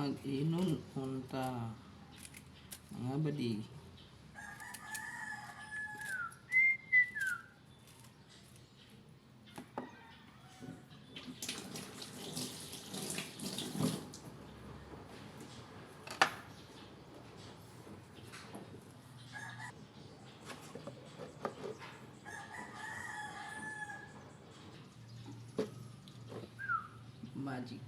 Mag-inon ta, mga badi. Magic.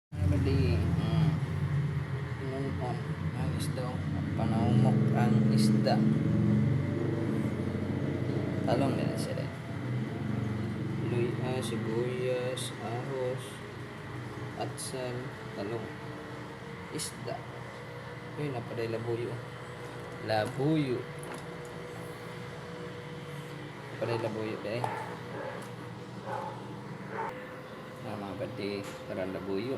Mga badi. Inon-on ang isda. Panaumok ang isda. Talong nila sila. Luya, sibuyas, ahos, atsal, talong. Isda. Uy, napaday labuyo. Labuyo. Napaday labuyo dahil. Ah, mga badi, parang labuyo.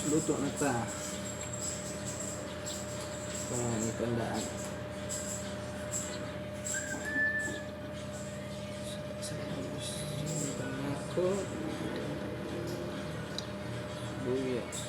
Luto na ta. Parang ipandaan. Ko. Sibuyas.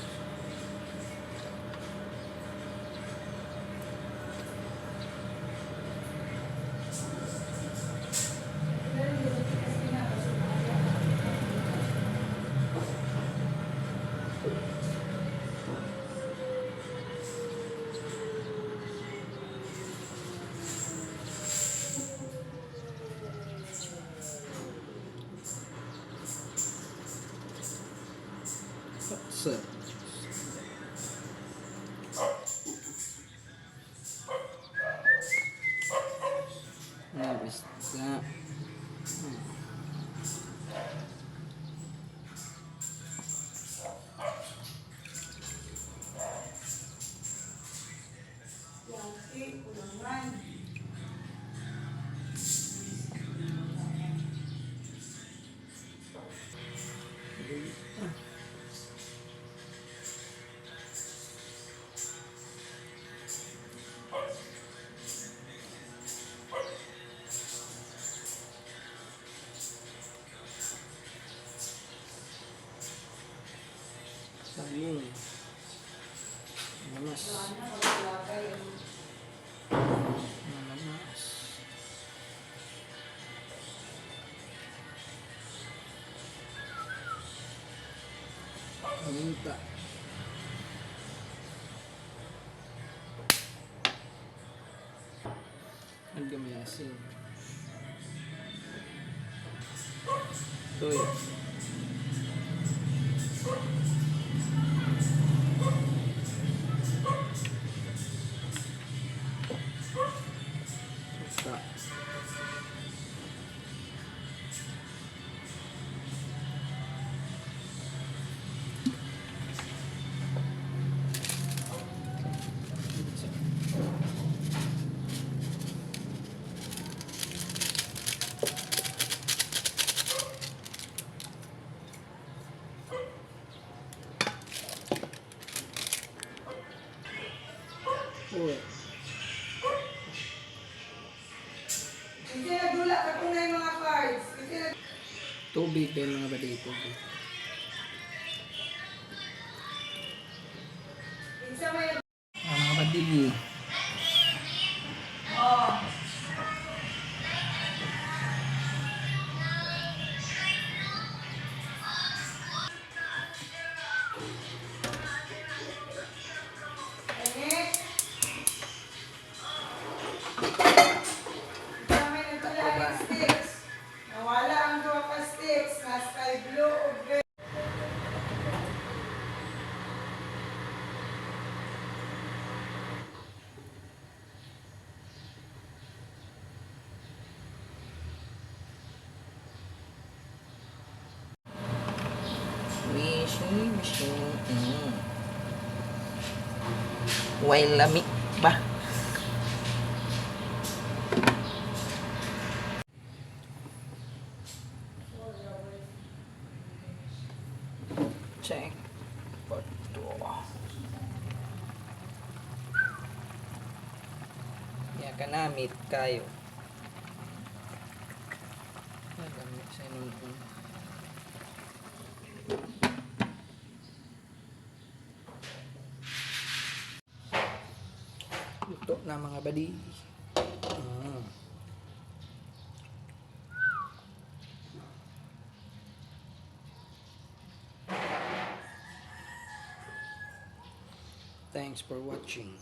Sa. Isda. Saging. Namas. Namas. Paminta. Ang asin. Toyo. Suka. Uy. Kasi nagdula ka kung na yung mga cards. Kasi Tubig din, mga badi, tubig. Badi. Oh. Init. Kami nagdala ng sticks. Nawala ang duha ka sticks na sky blue o gray. Wishing, wishing. Way lami ba? Check. Pato. Ya kanamit kayo. Ay, gamit sa inong. Luto na, mga badi. Thanks for watching.